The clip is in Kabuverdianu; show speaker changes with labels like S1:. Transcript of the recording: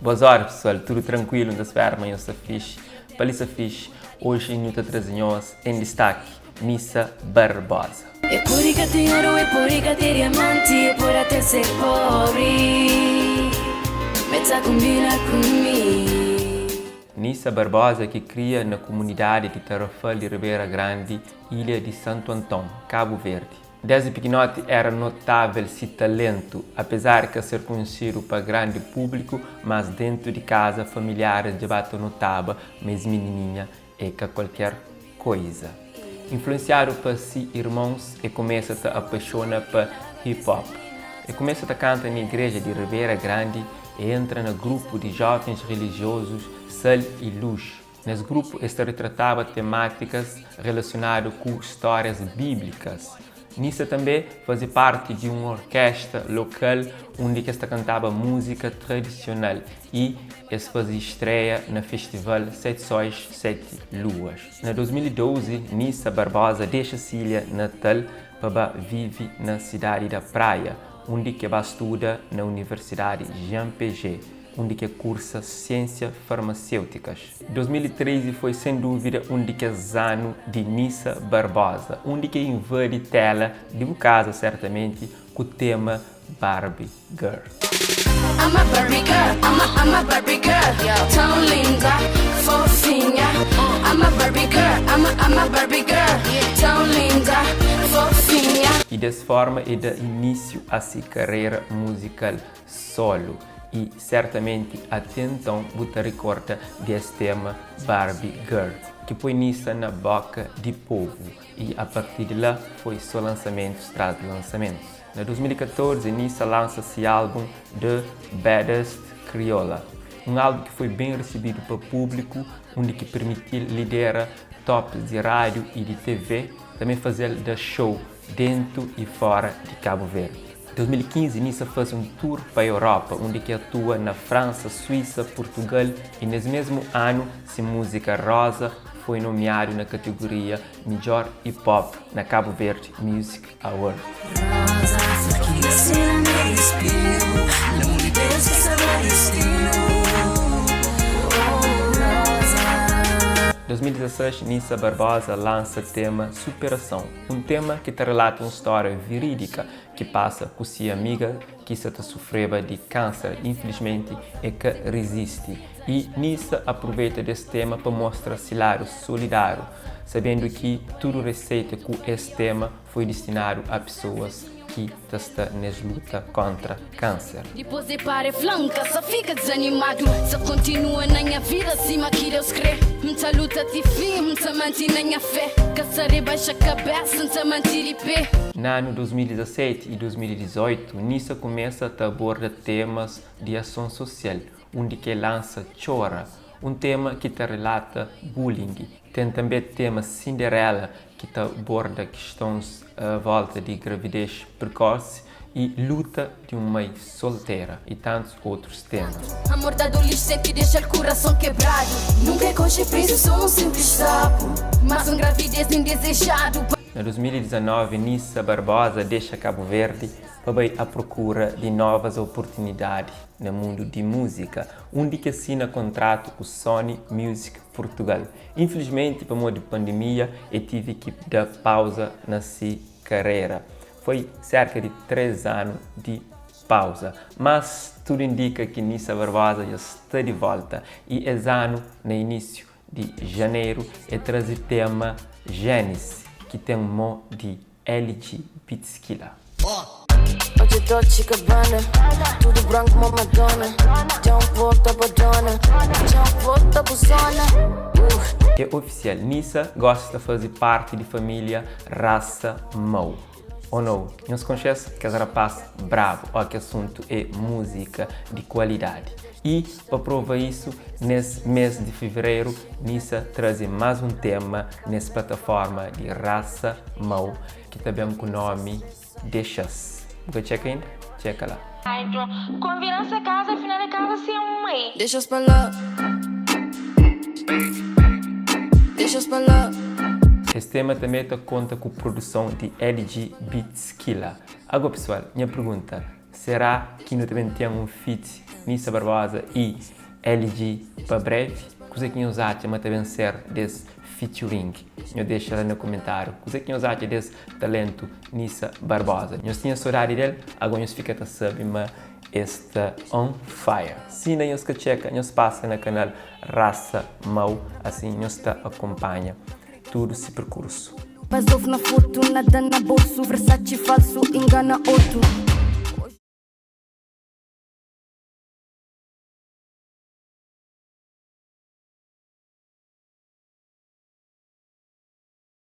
S1: Boas horas pessoal, tudo tranquilo? N ta spera ma nhos sta fixe. Pa li sta fixe. Hoje nu ta traze nhos em destaque Nissa Barbosa.
S2: É pode ka ten oru, é pode ka ter diamanti, é pode até ser pobri, ma ta kombina ku mi.
S1: Nissa Barbosa ki kria na kumunidadi di Tarrafal di Ribera Grandi, ilha di Santu Anton, Kabu Verdi. Desdi pikinoti era notável si talentu, apezar ka ser konhesidu pa grandi públiku, mas dentu di kaza familiaris dja ba ta notaba ma es minininha é ka kualker koiza. Influensiadu pa si irmons, e kumesa ta apaixona pa hip hop. E kumesa ta kanta na igreja di Ribera Grandi, e entra na grupu di jovens relijiozus Sal i Luz. Nes grupu es ta ritrataba temátikas relasionadu ku stórias bíblikas. Nissa tanbê faze párti di un orkestra lokal undi ki es ta kantaba múzika tradisional i es faze estreia na festival Sete Sóis, Sete Luas. Na 2012, Nissa Barbosa dexa se ilha natal pa ba vive na sidadi da Praia, undi ki e ba studa na Universidadi Jean Piaget, undi ki e kursa Siênsia Farmasêutikas. 2013 foi sen dúvida un di kes anu di Nissa Barbosa, undi ki e invadi tela di bu kaza sertamenti ku tema Barbie Girl.
S2: I'm a Barbie girl, I'm a, I'm a Barbie girl Tão linda, fofinha I'm a Barbie girl, I'm a, I'm a Barbie girl Tão linda, fofinha.
S1: I des forma e da inísiu a si karera muzikal solu i sertamenti ate nton bu ta rikorda di es tema Barbie Girl ki poi Nissa na boka di povu i a partir di la foi so lansamentus tras di lansamentus. Na 2014 Nissa lansa si album The Baddest Criolla, un album ki foi ben risibidu pa públiku undi ki pirmitil lidera tops di rádiu i di TV, tambe fazel da show dentu i fora di Kabu Verdi. 2015, Nissa faze un tour pa Europa, undi ki atua na Fransa, Suísa, Purtugal i nes mesmu anu si múzika Rosa foi nomiadu na kategoria Midjor Hip Hop na Cabo Verde Music Award.
S2: Rosa, ki sina mi respiru Na mundu interu si sabe distinu Oh, Rosa.
S1: 2016, Nissa Barbosa lansa tema Superason, un tema ki ta relata un stória virídika ki pasa ku si amiga ki sa ta sufreba di kánser, infilismenti e ka rizisti i Nissa apruveita des tema pa mostra si ladu solidáriu, sabendu ki tudu reseita ku es tema foi distinadu a pesoas ki ta sta nes luta kontra kánser.
S2: Dipôs de para e fla, N ka sa fika dizanimadu Sa kontinua na nha vida sima ki Deus krê N ta luta ti fin, N ta manti na nha fé Ka sa rebaixa kabésa, N ta manti di pé.
S1: Na anu 2017 i 2018, Nissa kumesa ta aborda temas di ason sosial, undi ki el lansa Txora, un tema ki ta rilata bullying. Ten tanbê tema Cinderela, ki ta aborda kistons a volta di gravidez prekosi i luta di un mai soltera i tantus otrus tema.
S2: Amor da adolescente dexa coração quebrado Nunca é conche preso, sou um simples sapo Mas um gravidez indesejado.
S1: Na 2019, Nissa Barbosa dexa Kabu Verdi pa bai a prokura di novas oportunidadi na mundu di múzika, undi ki asina kontratu ku Sony Music Portugal. Infilismenti, pamodi pandemia, e tive ki da pauza na si karera. Foi serka di 3 anu di pauza. Mas tudu indika ki Nissa Barbosa dja sta di volta y es anu, na inísiu di janeru, e traze tema Génese, ki ten mo di LG Beatskiller.
S2: Odja Dolce Gabbana, tudu branku mo Madonna Dja un volta pa dona, dja un volta bu zona uh.
S1: É ofisial, Nissa gosi ta faze parti di família Rasa Mau. Ou nou? Nhos konxe-s? Kes rapaz brabu ó ki asuntu é múzika di kualidadi. I pa prova isu, nes mês di fevereru, Nissa traze más un tema nes plataforma di Rasa Mau ki ta ben ku nomi Dexa-s. Bu ka txeka inda? Txeka la.
S3: Konvidansa kaza afinal é kaza sem mai.
S2: Dexa-s pa la Dexa-s pa la.
S1: Es tema tanbe ta konta ku produson di LG Beatskiller. Ago pesoal, nha pergunta, será ki nu ta ben ten un feat? Nissa Barbosa y LG pa brevi? Kuzê ki nhos atxa ma ta ben ser des featuring? Nhos dexa la na kumentáriu kuzê ki nhos atxa des talentu Nissa Barbosa. Nhos tinha sodadi del? Ago nhos fika ta sabe ma es sta on fire. Si inda nhos ka txeka, nhos pasa na kanal Rasa Mau, asi nhos ta akonpanha tudu si perkursu.
S2: Pas ouve na foto, nada na bolso Versace falso, engana outro.